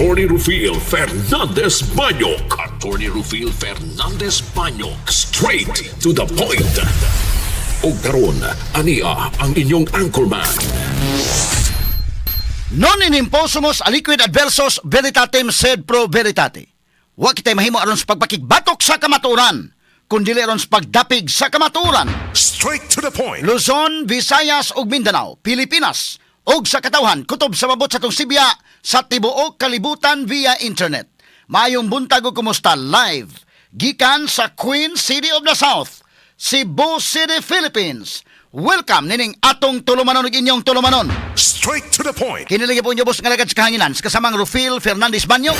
Attorney Rufil Fernandez Banyok. Attorney Rufil Fernandez Banyok. Straight to the point. Og karon, ania ang inyong anchorman. Non in imposumus aliquid adversus veritatem sed pro veritate. Wa kitay mahimo aron sa pagpakigbatok sa kamatuoran, kundi aron sa pagdapig sa kamatuoran. Straight to the point. Luzon, Visayas ug Mindanao, Pilipinas ug sa katawhan kutob sa mabot sa atong sibya sa tibuok kalibutan via internet. Maayong buntag ug kumusta live gikan sa Queen City of the South, Cebu City, Philippines. Welcome nining atong tulumanon ug inyong tulumanon. Straight to the point. Kini lagi po inyo boss nga lagad sa kahanginan sa kasamang Rufil Fernandez Banyo.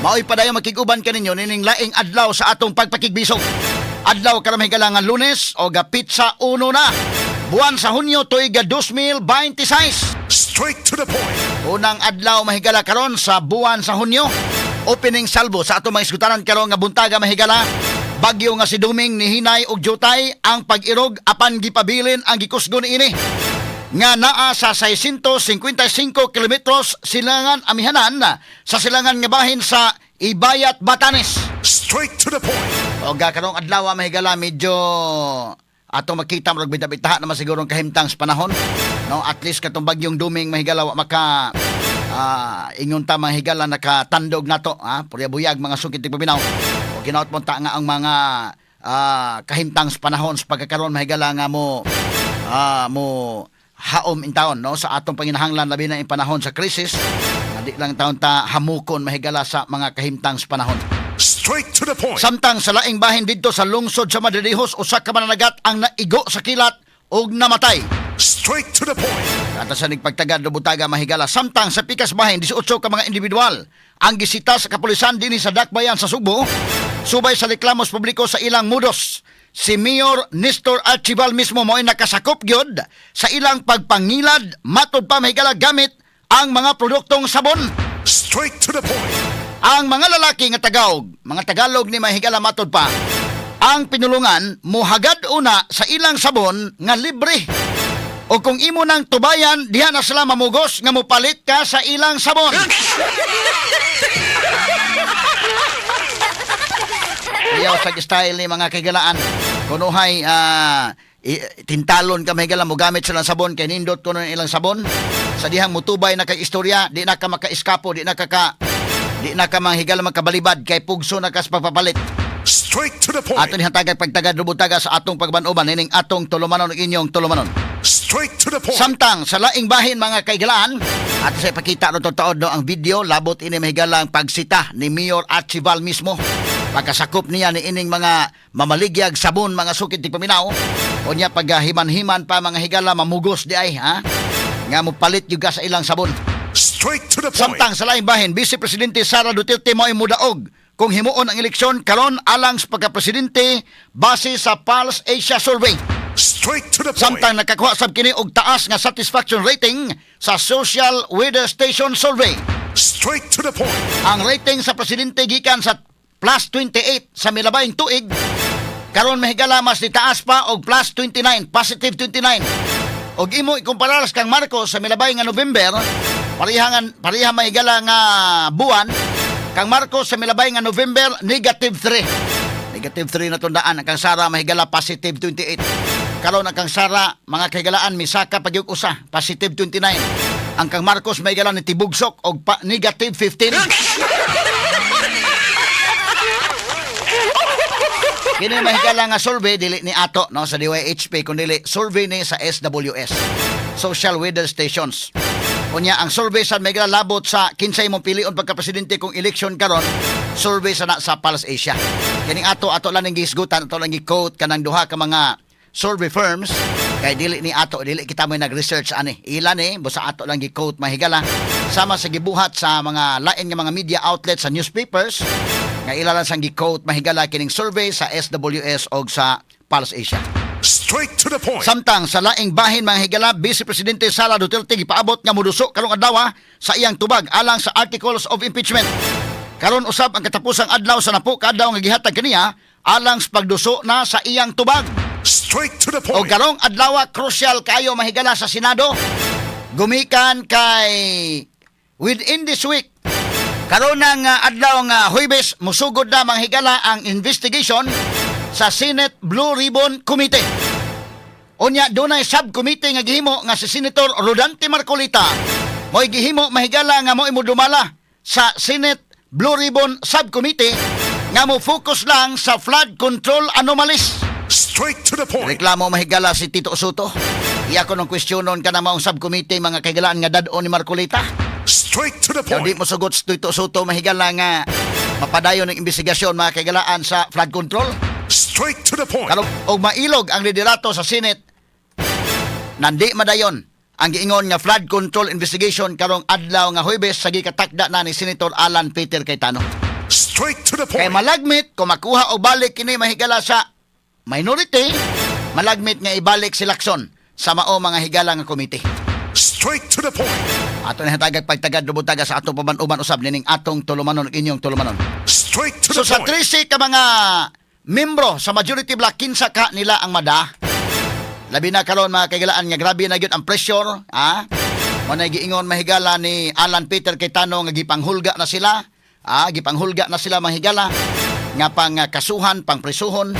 Maoy padayon makig-uban kaninyo nining laing adlaw sa atong pagpakigbisog. Adlaw karon, higala, nga Lunes o ga petsa 1 na buwan sa Hunyo, tuig 2026. Straight to the point. Unang adlaw, mahigala, karon sa buwan sa Hunyo. Opening salvo sa atong mga isgutanan karon nga buntaga, mahigala. Bagyo nga si Duming nihinay og jutay ang pag-irog apan gipabilin ang gikusgon niini nga naa sa 655 kilometros silangan amihanan sa silangan nga bahin sa Ibayat, Batanes. Straight to the point. O ga karong adlaw, mahigala, medyo ato makita murag bita-bitaha naman siguro ang kahimtang sa panahon. No, at least katong bagyong Duming, mahigala, wa maka ingon ta, mahigala, nakatandog nato, ha. Purya buyag, mga sukit tigpaminaw. O ginaot mo ta nga ang mga kahimtang sa panahon sa pagkakaroon, mahigala, nga mo haom in taon, no, sa atong panginahanglan, labi na in panahon sa krisis nga di lang taon ta hamukon, mahigala, sa mga kahimtang sa panahon. Straight to the point. Samtang sa laing bahin, didto sa lungsod sa Madridejos, usa ka mananagat ang naigo sa kilat ug namatay. Straight to the point. Kata sa nagpagtagad butaga, mahigala. Samtang sa pikas bahin, 18 ka mga individual ang gisita sa kapulisan dinhi sa Dakbayan sa Sugbo subay sa reklamos publiko sa ilang modus. Si Mayor Nestor Archival mismo mo'y nakasakop gyud sa ilang pagpangilad, matod pa, mahigala, gamit ang mga produktong sabon. Straight to the point. Ang mga lalaki nga Tagaog, mga Tagalog ni, mahigala, matod pa, ang pinulungan muhagad una sa ilang sabon nga libre. O kung imo nang tubayan, diha na sila mamugos nga mupalit ka sa ilang sabon. Iyaw sa style ni mga kaigalaan. Kunuhay, tintalon ka, mahigala, mo gamit silang sabon kay nindot kuno ilang sabon. Sa dihang mutubay na kay istorya, di na ka maka-eskapo, di na ka manghigala magkabalibad kay pugso na kas pagpapalit. Straight to the point. Ato ni hatagag pagtagad rubutaga sa atong pagban-uban nining atong tulumanon ug inyong tulumanon. Straight to the point. Samtang sa laing bahin, mga kaigalaan, at sa ipakita no totoo, no, ang video labot ini, mahigala, ang pagsita ni Mayor Archival mismo. Pagkasakop niya ni ining mga mamaligyag sabon, mga sukit ti paminaw. Unya paghiman-himan pa, mga higala, mamugos di ay ha nga mopalit gyud ka sa ilang sabon. Straight to the point. Samtang sa laing bahin, Vice Presidente Sara Duterte mo'y mudaog kung himuon ang eleksyon karon alang sa pagka-presidente base sa Pulse Asia Survey. Straight to the point. Samtang nakakuha sab kini og taas nga satisfaction rating sa Social Weather Station Survey. Straight to the point. Ang rating sa presidente gikan sa plus 28 sa milabayng tuig, karon, mahigala, mas nitaas pa og plus 29, positive 29. Og imo ikumpara kang Marcos sa milabay nga November, pareha, mahigala, nga buwan, kang Marcos sa milabay nga November negative 3. Negative 3 na tundaan. Ang kang Sara, mahigala, positive 28. Karon ang kang Sara, mga kahigalaan, misaka pagyug usa, positive 29. Ang kang Marcos, mahigala, ni tibugsok og pa, negative 15. Kini, mahigala, nga survey dili ni ato, no, sa DYHP kundi survey ni sa SWS, Social Weather Stations. Unya ang survey sa mahigala labot sa kinsay mong pilion pagka presidente kung election karon, survey sa na sa Pulse Asia. Kining ato, ato lang ning gihisgutan, ato lang gi-quote kanang duha ka mga survey firms kay dili ni ato, dili kita mo nag-research ani. Ila ni busa ato lang gi-quote, mahigala, sama sa gibuhat sa mga lain nga mga media outlets, sa newspapers nga ila lang sang gi-quote, mahigala, kining survey sa SWS og sa Pulse Asia. Straight to the point. Samtang sa laing bahin, mga higala, Vice Presidente Sara Duterte gipaabot nga muduso karong adlaw sa iyang tubag alang sa articles of impeachment. Karon usab ang katapusang adlaw sa napo ka adlaw nga gihatag kaniya alang sa pagduso na sa iyang tubag. Straight to the O point. karong adlaw crucial kayo, mahigala, sa Senado. Gumikan kay within this week Karon ng adlaw nga Huwebes, musugod na, mga higala, ang investigation sa Senate Blue Ribbon Committee. Unya dunay subcommittee nga gihimo nga si Senator Rodante Marcoleta mo'y gihimo, mahigala, nga mo'y modumala sa Senate Blue Ribbon Subcommittee nga mo focus lang sa flood control anomalies. Straight to the point. Reklamo, mahigala, si Tito Sotto. Iya ko nung kwestiyonon ka na maong subcommittee, mga kaigalaan, nga dad-on ni Marcoleta. Straight to the Daw di point. mo sugot si Tito Sotto, mahigala, nga mapadayon ng investigasyon, mga kaigalaan, sa flood control. Straight to the point. Karon og mailog ang liderato sa Senate nandi madayon ang giingon nga flood control investigation karong adlaw nga Huwebes sa gikatakda na ni Senator Alan Peter Cayetano. Straight to the Kay point. malagmit kung makuha o balik kini, mahigala, sa minority, malagmit nga ibalik si Lacson sa mao, mga higala, nga komite. Straight to the point. Ato na hatagag pagtagad lubutaga sa atong paban-uban usab nining atong tulumanon ug inyong tulumanon. Straight to So the sa point. 13 ka mga membro sa majority block, kinsa ka nila ang mada. Labi na karon, mga kaigalaan, nga grabe na gyud ang pressure, ha? Mo na giingon, mahigala, ni Alan Peter Cayetano nga gipanghulga na sila, ah, gipanghulga na sila, mahigala, nga pang kasuhan, pang presuhon.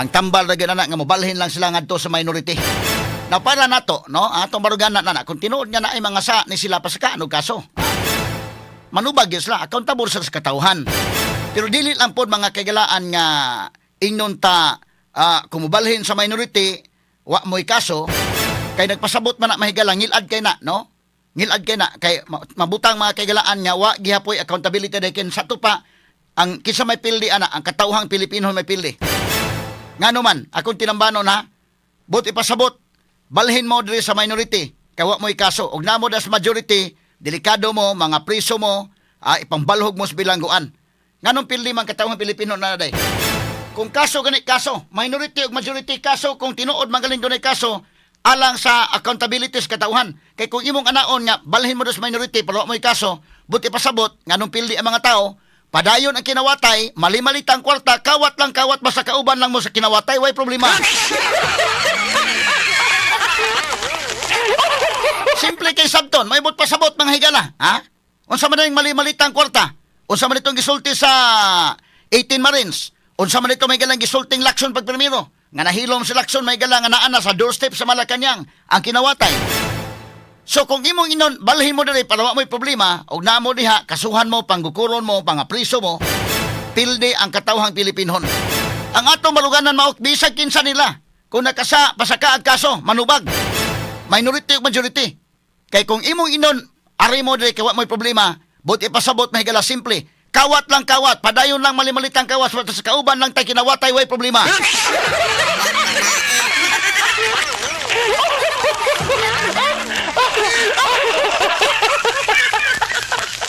Ang tambal ra gyud ana nga mobalhin lang sila ngadto sa minority. Na para nato, no? Atong baruganan na na kung tinuod nga na ay mga sa ni sila, pasaka og kaso. Manubag gyud sila, accountable sila sa katawhan. Pero dili lang pod, mga kaigalaan, nga ingnon ta kumubalhin sa minority wa mo'y kaso, kay nagpasabot man na, mahigala, ngilad kay na, no? Ngilad kay na kay mabutang, mga kaigalaan, nga wa gihapoy accountability dahil ken sa pa ang kinsa may pildi ana? Ang katawhang Pilipino may pildi. Ngano man akong tinambanon ha, but ipasabot balhin mo diri sa minority kay wa mo'y kaso ug namo das majority, delikado mo, mga priso mo, ipambalhog mo sa bilangguan. Nganong pildi man katawhang Pilipino na day? Kung kaso gani kaso, minority ug majority kaso, kung tinuod magaling dunay kaso alang sa accountability sa katawhan. Kay kung imong anaon nga balhin mo dos minority pero wa mo'y kaso, buti pasabot nganong pildi ang mga tao? Padayon ang kinawatay, mali-malitang kwarta, kawat lang kawat, basta kauban lang mo sa kinawatay, way problema. Simple kay sabton, may but pasabot, mga higala, ha? Unsa man ang mali-malitang kwarta? Unsa man itong gisulti sa 18 Marines? Unsa man ito may galang gisulting Lacson pag primero? Nga nahilom si Lacson, may gala, nga naa na sa doorstep sa Malacanang ang kinawatay. So kung imong inon, balhin mo diri para wa mo'y problema, og naa mo diha, kasuhan mo, panggukuron mo, pangapriso mo, pildi ang katawhang Pilipinon. Ang atong maluganan maok bisag kinsa nila. Kung nakasa, pasaka ang kaso, manubag. Minority ug majority. Kay kung imong inon, ari mo diri kay wa mo'y problema, but ipasabot, mahigala, simple. Kawat lang kawat, padayon lang malimalitang kawat, sa kauban lang tay kinawatay, way problema.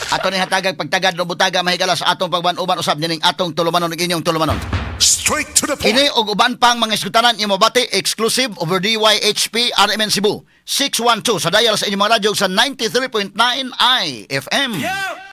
Ato ni hatagag pagtagad no butaga, mahigala, sa atong pagban-uban usab nining atong tulumanon ug inyong tulumanon. Straight to the point. Kini og uban pang mga iskutanan imo bati exclusive over DYHP RMN Cebu 612 sa dial sa inyong mga radyo sa 93.9 IFM. Yeah!